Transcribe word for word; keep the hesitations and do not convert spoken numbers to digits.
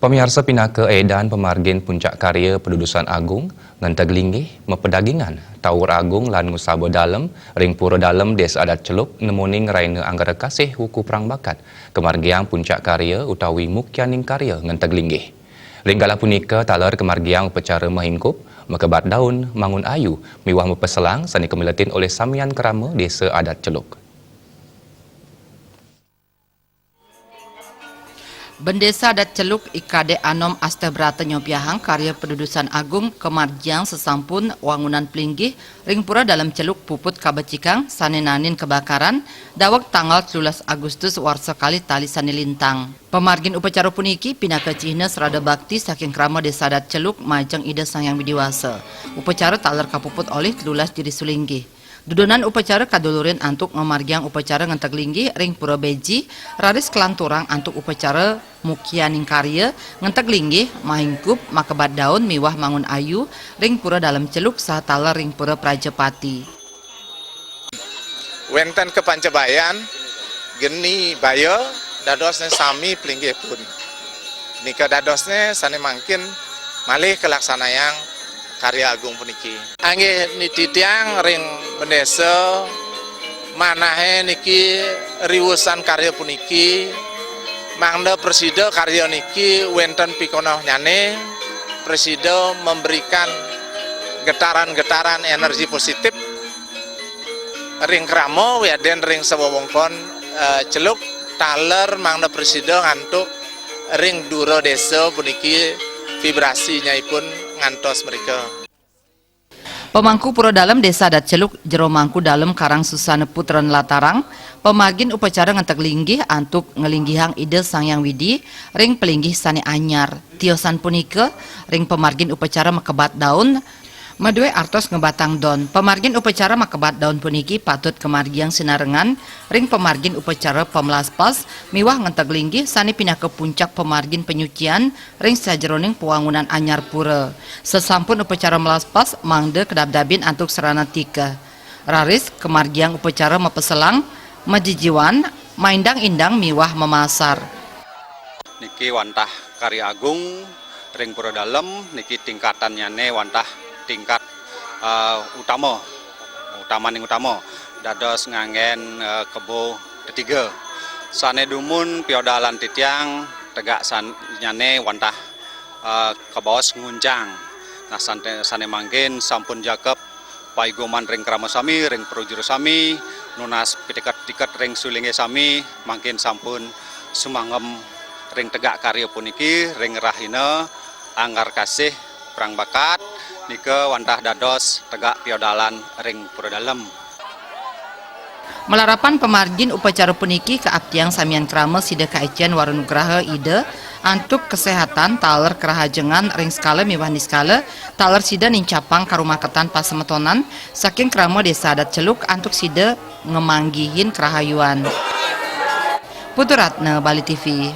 Pamiarsa, pinaka edan pamargin Puncak Karya Padudusan Agung, ngenteg linggih, mapedagingan, tawur agung lan ngusaba dalem, ring Pura Dalem, Desa Adat Celuk, nemoning raina Anggara Kasih wuku prang bakat, kamargiang puncak karya utawi mukhyaning karya ngenteg linggih. Ring galah punika taler kamargiang upacara mahingkup, makebat daun, mangun ayu, miwah mapeselang sane kamiletin olih samian krama Desa Adat Celuk. Bendesa Adat Celuk I Kadek Anom Astabrata nyobiahang karya padudusan agung kamargiang sasampun wangunan plinggih ring Pura Dalem Celuk puput kabecikang sane naenin kabakaran daweg tanggal telulas Agustus warsa kalih tali sane lintang. Pamargin upacara puniki pinaka cihna srada bakti saking krama Desa Adat Celuk majeng Ida Sang Hyang Widi Wasa. Upacara taler kapuput olih telulas diri sulinggih. Dudonan upacara kadulurin antuk ngamargiang upacara ngenteg linggih ring Pura Beji, raris kalanturang antuk upacara mukhyaning karya, ngenteg linggih, mahingkup, makebat daun miwah mangun ayu ring Pura Dalem Celuk saha taler ring Pura Prajapati. Wenten kapancabayan, geni baya, dadosne sami plinggih pun. Nika dadosne sane mangkin malih kalaksanayang karya agung puniki. Inggih niti tiang ring bendesa manahe niki riwusan karya puniki, mangda prasida karya niki wenten pikanahnyane, prasida memberikan getaran-getaran energi positif ring krama wiadin ring sawewengkon, eh, Celuk taler mangda prasida ngantuk ring dura desa puniki vibrasinya ipun ngantos mrika. Pemangku Pura Dalem Desa Adat Celuk Jero Mangku Dalem Karang Susana Putra nlatarang, pamargin upacara ngenteg linggih antuk nglinggihang Ida Sang Hyang Widi ring plinggih sane anyar. Tiosan punika, ring pamargin upacara makebat daun, madue artos ngebatang don. Pamargin upacara makebat daun puniki patut kamargiang sinarengan ring pamargin upacara pamlaspas miwah ngenteg linggih sane pinaka puncak pamargin panyucian ring sajeroning pawangunan anyar pura. Sasampun upacara mlaspas mangda kadabdabin antuk sarana tikeh. Raris kamargiang upacara mapeselang, majijiwan, maindang-indang miwah mamasar. Niki wantah karya agung ring Pura Dalem, niki tingkatannyane wantah tingkat, eh, utama, utamaning utama, dados nganggen, eh, kebo tetiga. Sane dumun piodalan titiang tegak san-, nyane wantah, eh, kabaos nguncang. Nah, sante-, sane mangkin sampun jakep paigoman ring krama sami, ring prajuru sami, nunas pitiket-tiket ring sulingge sami, mangkin sampun sumanggem ring tegak karya puniki, ring rahina Anggar Kasih Prang Bakat, nika wantah dados tegak piodalan ring Pura Dalem. Malarapan pamargin upacara puniki kaaptiang samian krama sida kaecen wara nugraha Ida antuk kasehatan taler karahajengan ring sekala miwah niskala taler sida nincapang karumaketan pasemetonan saking krama Desa Adat Celuk antuk sida ngamanggihin karahayuan. Putu Ratna, Bali T V.